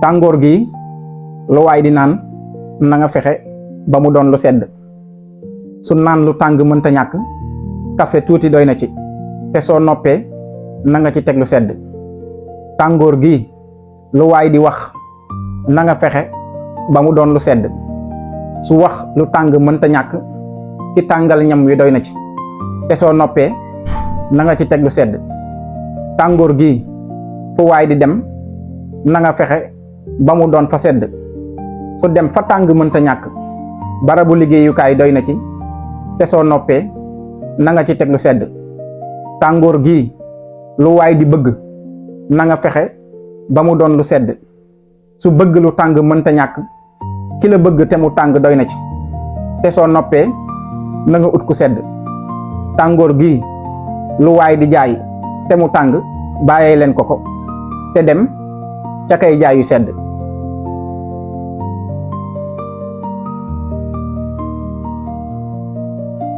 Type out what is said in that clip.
tàngoor gi lu waay di naan na nga fexe ba mu doon lu sedd. su naan lu tàng mënta ñàkk café tuuti doy na ci, te soo noppee na nga ci teg lu sedd. tàngoor gi lu waay di wax na nga fexe ba mu doon lu sedd. su wax lu tàng mënta ñàkk ki tàngal ñam wi doy na ci, te soo noppee na nga ci teg lu sedd. tàngoor gi fu waay di dem na nga fexe ba mu doon fa sedd. fu dem fa tàng mënta ñàkk barabu liggéeyukaay doy na ci, te soo noppee na nga ci teg lu sedd. tàngoor gi lu waay di bëgg na nga fexe ba mu doon lu sedd. su bëgg lu tàng mënta ñàkk ki la bëgg te mu tàng doy na ci, te soo noppee na nga ut ku sedd. tàngoor gi lu waay di jaay te mu tàng bàyyee leen ko te dem ca kay jaayu sedd.